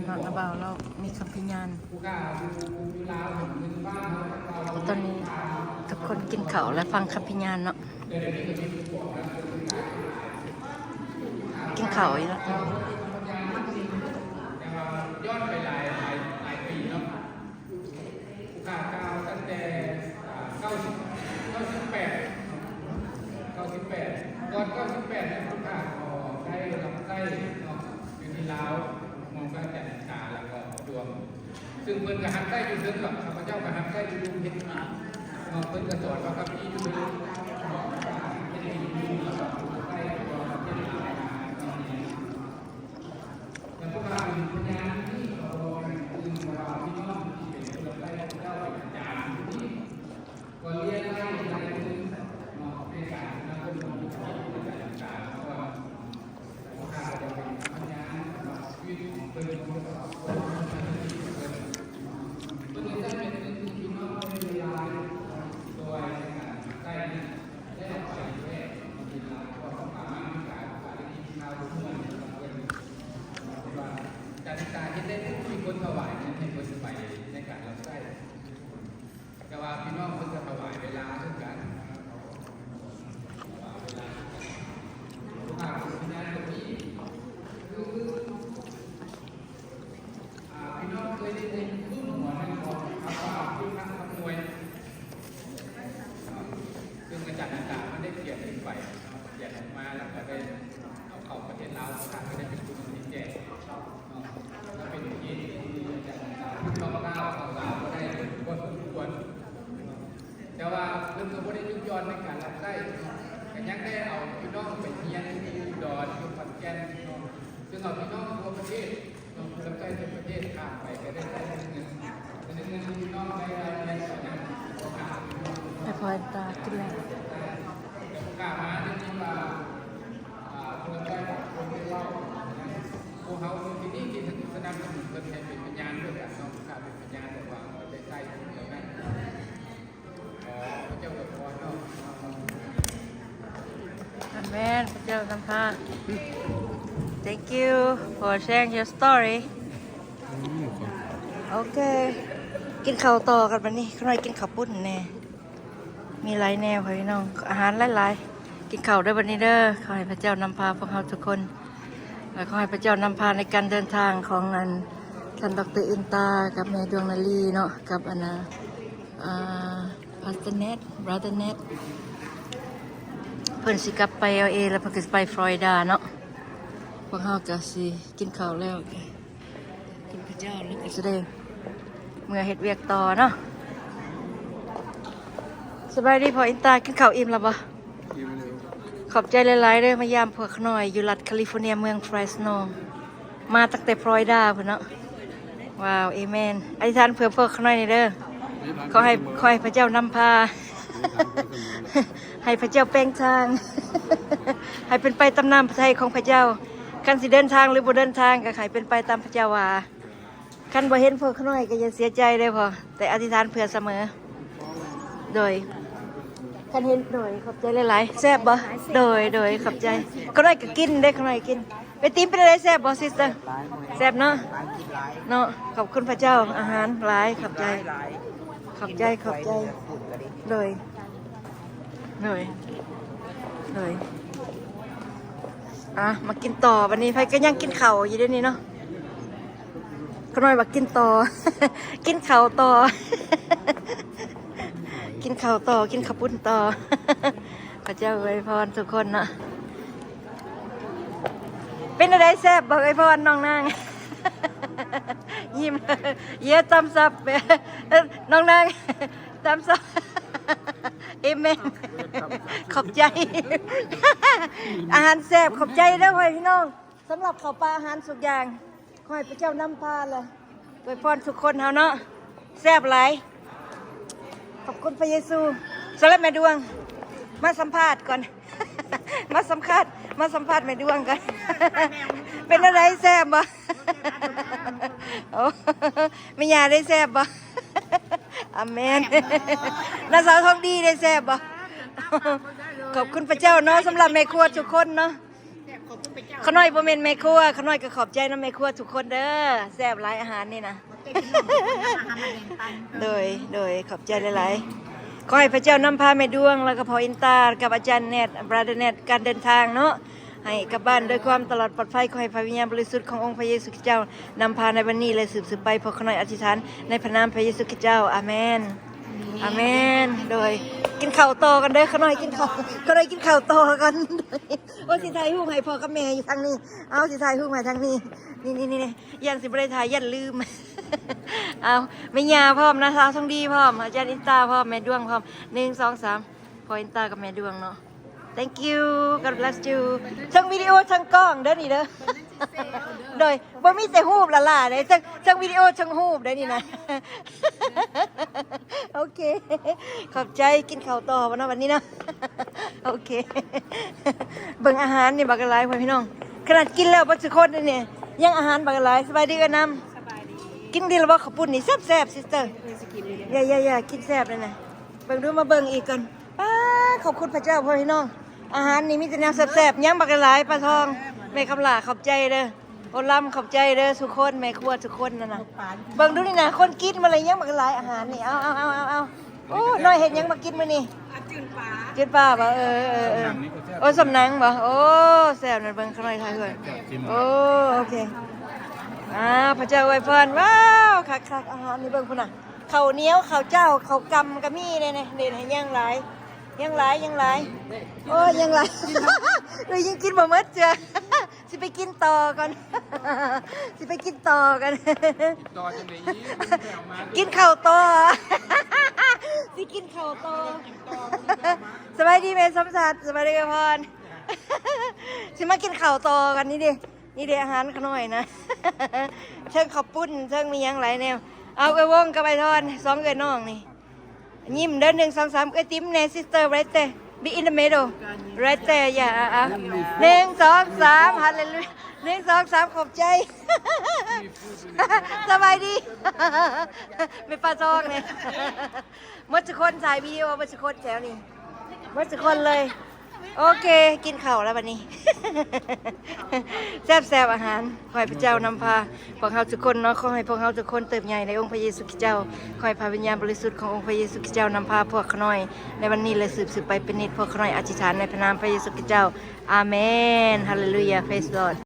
ເນາະ ລາວເວົ້າ ລາວມີຄຳພິຍານ. ຕອນນີ້ທຸກຄົນກິນເຂົ້າ ແລະ ຟັງຄຳພິຍານເນາະ. ກິນເຂົ້າອີກແລ້ວ. ແຕ່ວ່າຍ້ອນໄປຫຼາຍ ຫຼາຍ ຫຼາຍປີເນາະ ຜູ້ຂ້າກ່າວຕັ້ງແຕ່ ເກົ້າສິບ ເກົ້າສິບແປດ ເກົ້າສິບແປດ ກ່ອນເກົ້າສິບແປດນັ້ນ ຜູ້ຂ້າກໍໄດ້ຮັບໃຊ້ເນາະ ຢູ່ທີ່ລາວ ມອງພະອາຈານກາ ແລ້ວກໍດວງ ຊຶ່ງເພິ່ນກໍຮັບໃຊ້ຢູ່ເທິງດອກ ຂ້າພະເຈົ້າກໍຮັບໃຊ້ຢູ່ເທິງເຮັດເນາະ ເພິ່ນກໍສອນພະຄຳພີຢູ່ເທິງເນາະ ເຮັດໃຫ້ຢູ່ແລ້ວກໍໄດ້ຕົວເຮັດຫຼາຍ ແລະ ພວກຂ້າເປັນພະຍານທີ່ຂໍບອກເຖິງວ່າ ພີ່ນ້ອງທີ່ເປັນຜູ້ຮັບໃຊ້ພະເຈົ້າເປັນອາຈານຢູ່ນີ້ ກໍລຽນໄດ້ຫຼາຍຄົນເນາະ ໃນການນຳເພິ່ນເປັນອາຈານ ເພາະວ່າ ການສຶກສາເຮັດໄດ້ທຸກທີ່ຄົນຖວາຍເງິນໃຫ້ເພິ່ນໄປໃນການຮັບໃຊ້. ແຕ່ວ່າພີ່ນ້ອງເພິ່ນກໍຖວາຍເວລາຄືກັນ ຖວາຍເວລາຄືກັນ ຜູ້ຂ້າເປັນພະຍານຕົວນີ້ ຄື ອ່າ ພີ່ນ້ອງເຄີຍໄດ້ຍິນຄຶ້ມຫົວໜຶ່ງບໍ່ ຄຳວ່າພຸດທະຄຳນວຍ ຊຶ່ງອາຈານອັນດາເພິ່ນໄດ້ຂຽນຂຶ້ນໄປເນາະ ຂຽນອອກມາ ແລ້ວກໍໄດ້ເອົາເຂົ້າປະເທດລາວ ທ່ານກໍໄດ້ເປັນຜູ້ນຳທີ່ແຈກເນາະ ກໍເປັນເຫດທີ່ອາຈານອັນດາເພິ່ນຕ້ອງກ້າວເຂົ້າລາວບໍ່ໄດ້ພໍສົມຄວນ. ແຕ່ວ່າເພິ່ນກໍບໍ່ໄດ້ຢຸດຢ່ອນໃນການຮັບໃຊ້ເນາະ ກໍຍັງໄດ້ເອົາພີ່ນ້ອງໄປຮຽນຢູ່ອຸດອນ ຢູ່ຂອນແກ່ນເນາະ ຊຶ່ງເອົາພີ່ນ້ອງທົ່ວປະເທດເນາະ ຜູ້ຮັບໃຊ້ທົ່ວປະເທດ ຂ້າມໄປກໍໄດ້ໃຊ້ເງິນ ເງິນທີ່ພີ່ນ້ອງໄດ້ເອົາໄປນັ້ນ ໄປພໍຕາກິນແລ້ວ ຂ້າມາໄດ້ຍິນວ່າ ອ່າ ຜູ້ຮັບໃຊ້ບາງຄົນໄດ້ເວົ້າ ພວກເຮົາຢູ່ທີ່ນີ້ທີ່ສະໜັບສະໜູນເພິ່ນໃຫ້ເປັນພະຍານດ້ວຍກັນເນາະ ຂ້າເປັນພະຍານແບບວ່າໄດ້ໃຊ້ເງິນນັ້ນ. ອາແມນ ພະເຈົ້ານຳພາ. Thank you for sharing your story. ໂອເຄ ກິນເຂົ້າຕໍ່ກັນບັດນີ້ ຂ້ານ້ອຍກິນເຂົ້າປຸ້ນແດ່ ມີຫຼາຍແນວ ພໍ່ພີ່ນ້ອງ ອາຫານຫຼາຍໆ. ກິນເຂົ້າເດີບັດນີ້ເດີ ຂໍໃຫ້ພະເຈົ້ານຳພາພວກເຮົາທຸກຄົນ ແລະ ຂໍໃຫ້ພະເຈົ້ານຳພາໃນການເດີນທາງຂອງອັນ ທ່ານ ດອກເຕີ ອິນຕາ ກັບແມ່ດວງນາລີເນາະ ກັບອັນນ່າ ອ່າ ພາສເຕີແນັດ ບຣາເຕີແນັດ ເພິ່ນຊິກັບໄປແອລເອ ແລ້ວເພິ່ນກໍຊິໄປຟລໍຣິດາເນາະ. ພວກເຮົາກໍຊິກິນເຂົ້າແລ້ວ ເພິ່ນເຈົ້າ ແລ້ວກໍຊິໄດ້ເມືອເຮັດວຽກຕໍ່ເນາະ. ສະບາຍດີພໍ່ອິນຕາ ກິນເຂົ້າອີ່ມແລ້ວບໍ່? ອີ່ມແລ້ວ. ຂອບໃຈຫຼາຍໆເດີ ມາຢາມພວກຂ້ານ້ອຍຢູ່ລັດຄາລິຟໍເນຍ ເມືອງເຟຣສໂນ ມາຕັ້ງແຕ່ຟລໍຣິດາພຸ້ນເນາະ. ວ້າວ ເອເມນ. ອະທິຖານເພື່ອພວກຂ້ານ້ອຍນີ້ເດີ ຂໍໃຫ້ ຂໍໃຫ້ພະເຈົ້ານຳພາ ໃຫ້ພະເຈົ້າແປງທາງ ໃຫ້ເປັນໄປຕາມນ້ຳພະໄທຂອງພະເຈົ້າ. ຄັນຊິເດີນທາງ ຫຼື ບໍ່ເດີນທາງ ກໍໃຫ້ເປັນໄປຕາມພະເຈົ້າວ່າ. ຄັນບໍ່ເຫັນພວກຂ້ານ້ອຍກໍຢ່າເສຍໃຈເດີພໍ່ ແຕ່ອະທິຖານເພື່ອສະເໝີ. ໂດຍ ຄັນເຫັນ ໂດຍ ຂອບໃຈຫຼາຍໆ. ແຊບບໍ່? ໂດຍ ໂດຍ ຂອບໃຈ. ຂ້ານ້ອຍກໍກິນເດ້ ຂ້ານ້ອຍກິນ. ແມ່ຕິມເປັນໃດ ແຊບບໍ່ ຊິສເຕີ? ແຊບເນາະ ເນາະ. ຂອບຄຸນພະເຈົ້າ ອາຫານຫຼາຍ. ຂອບໃຈ ຂອບໃຈ ຂອບໃຈ. ໂດຍ ໂດຍ ໂດຍ. ອ່ະ ມາກິນຕໍ່ບັດນີ້ ໃຜກໍຍັງກິນເຂົ້າຢູ່ເດ້ນີ້ເນາະ. ຂ້ານ້ອຍວ່າກິນຕໍ່ ກິນເຂົ້າຕໍ່ ກິນເຂົ້າຕໍ່ ກິນເຂົ້າປຸ້ນຕໍ່. ພະເຈົ້າອວຍພອນທຸກຄົນເນາະ. ເປັນແນວໃດ ແຊບບໍ່ ອວຍພອນນ້ອງນາງ? ຍິ້ມ ເຢ ຕຳຊັບ ນ້ອງນາງ ຕຳຊັບ. ເອເມນ ຂອບໃຈ ອາຫານແຊບ. ຂອບໃຈເດີພໍ່ແມ່ພີ່ນ້ອງ ສຳລັບເຂົ້າປາອາຫານທຸກຢ່າງ. ຂໍໃຫ້ພະເຈົ້ານຳພາ ແລະ ອວຍພອນທຸກຄົນເຮົາເນາະ. ແຊບຫຼາຍ ຂອບຄຸນພະເຢຊູ. ສຳລັບແມ່ດວງ ມາສຳພາດກ່ອນ ມາສຳພາດ ມາສຳພາດແມ່ດວງກ່ອນ. ເປັນແນວໃດ ແຊບບໍ່? ໂອ້ ແມ່ຍ່າໄດ້ແຊບບໍ່? ອາເມນ. ນ້າສາວທອງດີໄດ້ແຊບບໍ່? ຂອບຄຸນພະເຈົ້າເນາະ ສຳລັບແມ່ຄົວທຸກຄົນເນາະ. ຂ້ານ້ອຍບໍ່ແມ່ນແມ່ຄົວ ຂ້ານ້ອຍກໍຂອບໃຈນຳແມ່ຄົວທຸກຄົນເດີ ແຊບຫຼາຍອາຫານນີ້ນະ. ໂດຍ ໂດຍ ຂອບໃຈຫຼາຍໆ ຂໍໃຫ້ພະເຈົ້ານຳພາແມ່ດວງ ແລ້ວກໍພໍ່ອິນຕາ ກັບອາຈານແນດ Brother ແນດ ການເດີນທາງເນາະ ໃຫ້ກັບບ້ານດ້ວຍຄວາມຕະຫຼອດປອດໄພ. ຂໍໃຫ້ພະວິນຍານບໍລິສຸດຂອງອົງພະເຢຊູຄຣິສຕ໌ເຈົ້ານຳພາໃນວັນນີ້ ແລະ ສືບສືບໄປ. ພວກຂ້ານ້ອຍອະທິຖານໃນພະນາມພະເຢຊູຄຣິສຕ໌ເຈົ້າ. ອາເມນ. ອາເມນ. ໂດຍ ກິນເຂົ້າຕໍ່ກັນເດີ ຂ້ານ້ອຍກິນເຂົ້າ ຂ້ານ້ອຍກິນເຂົ້າຕໍ່ກັນ. ໂອ້ ຊິຖ່າຍຮູບໃຫ້ພໍ່ກັບແມ່ຢູ່ທາງນີ້ ເອົາ ຊິຖ່າຍຮູບໃຫ້ທາງນີ້ ນີ້ໆໆ ຢ້ານຊິບໍ່ໄດ້ຖ່າຍ ຢ້ານລືມ. ເອົາ ແມ່ຍ່າພ້ອມນະ ສາວທອງດີພ້ອມ ອາຈານອິນຕາພ້ອມ ແມ່ດວງພ້ອມ ໜຶ່ງ ສອງ ສາມ ພໍ່ອິນຕາກັບແມ່ດວງເນາະ. Thank you. God bless you. ທັງວິດີໂອທັງກ້ອງເດີນີ້ເດີ. ໂດຍ ບໍ່ມີແຕ່ຮູບຫຼ້າໆເດ້ ທັງ ທັງວິດີໂອທັງຮູບເດ້ນີ້ນະ. ໂອເຄ ຂອບໃຈ. ກິນເຂົ້າຕໍ່ບໍ່ເນາະບັດນີ້ເນາະ. ໂອເຄ ເບິ່ງອາຫານນີ້ບັກຫຼາຍພໍ່ພີ່ນ້ອງ ຂະໜາດກິນແລ້ວບໍ່ຊິຄົດເດ້ນີ້ ຍັງອາຫານບັກຫຼາຍ. ສະບາຍດີເອື້ອຍນຳ. ສະບາຍດີ. ກິນດີແລ້ວບໍ່ ເຂົ້າປຸ້ນນີ້ແຊບໆ ຊິສເຕີ. ເອີ ຊິກິນຢູ່ເດ້. ຢ່າໆໆ ກິນແຊບເລີຍນະ. ເບິ່ງດູ ມາເບິ່ງອີກກ່ອນ. ປ້າ ຂອບຄຸນພະເຈົ້າພໍ່ພີ່ນ້ອງ ອາຫານນີ້ມີແຕ່ແນວແຊບໆ ຍັງບັກຫຼາຍ ປາທອງ ແມ່ຄຳຫຼ້າ ຂອບໃຈເດີ. ໂອລຳ ຂອບໃຈເດີທຸກຄົນ ແມ່ຄົວທຸກຄົນນັ້ນນະ. ເບິ່ງດູນີ້ນະ ຄົນກິນມາເລີຍ ຍັງບັກຫຼາຍອາຫານນີ້. ເອົາໆໆໆໆ ໂອ້ ນ້ອຍເຮັດຫຍັງມາກິນມື້ນີ້? ຈືນປາ ຈືນປາບໍ່? ເອີໆໆ ໂອ້ ສົ້ມໜັງບໍ່? ໂອ້ ແຊບນະ ເບິ່ງຂ້ານ້ອຍຖ່າຍເຮືອນ. ໂອ້ ໂອເຄ ອາ ພະເຈົ້າອວຍພອນ. ວ້າວ ຄັກໆ ອາຫານນີ້ເບິ່ງພຸ້ນນະ ເຂົ້າໜຽວ ເຂົ້າເຈົ້າ ເຂົ້າກຳກໍມີເດ້ນີ້ ເດ້ນີ້ ຍັງຫຼາຍ ຍັງຫຼາຍ ຍັງຫຼາຍ ໂອ້ຍ ຍັງຫຼາຍ ເອີຍ ຍັງກິນບໍ່ໝົດເທື່ອ. ຊິໄປກິນຕໍ່ກ່ອນ ຊິໄປກິນຕໍ່ກັນ. ຕໍ່ຈັ່ງໃດອີກ? ກິນເຂົ້າຕໍ່ ຊິກິນເຂົ້າຕໍ່. ສະບາຍດີແມ່ສົມສັດ ສະບາຍດີອວຍພອນ. ຊິມາກິນເຂົ້າຕໍ່ກັນນີ້ເດ້ ນີ້ເດ້ອາຫານຂ້ານ້ອຍນະ ເທິງເຂົ້າປຸ້ນ ເທິງມີຫຍັງຫຼາຍແນວ. ເອົາ ເອື້ອຍວົງກັບອ້າຍທອນ ສອງເອື້ອຍນ້ອງນີ້ ຍິ້ມເດີ ໜຶ່ງ ສອງ ສາມ ເອື້ອຍຕິມແດ່ sister right there, be in the middle right there. Yeah. ເອົາໆ ໜຶ່ງ ສອງ ສາມ ຮາເລລູຢາ ໜຶ່ງ ສອງ ສາມ ຂອບໃຈ. ສະບາຍດີ ແມ່ປາທອງນີ້ ໝົດທຸກຄົນ ຖ່າຍວິດີໂອໝົດທຸກຄົນແຖວນີ້ ໝົດທຸກຄົນເລີຍ. ໂອເຄ ກິນເຂົ້າແລ້ວບັດນີ້ ແຊບໆ ອາຫານ. ຂໍໃຫ້ພະເຈົ້ານຳພາພວກເຮົາທຸກຄົນເນາະ ຂໍໃຫ້ພວກເຮົາທຸກຄົນເຕີບໃຫຍ່ໃນອົງພະເຢຊູຄຣິສເຈົ້າ. ຂໍໃຫ້ພະວິນຍານບໍລິສຸດຂອງອົງພະເຢຊູຄຣິສເຈົ້ານຳພາພວກຂ້ານ້ອຍໃນວັນນີ້ ແລະ ສືບໆໄປເປັນນິດ. ພວກຂ້ານ້ອຍອະທິຖານໃນພະນາມພະເຢຊູຄຣິສເຈົ້າ. ອາເມນ. ຮາເລລູຢາ. Praise Lord.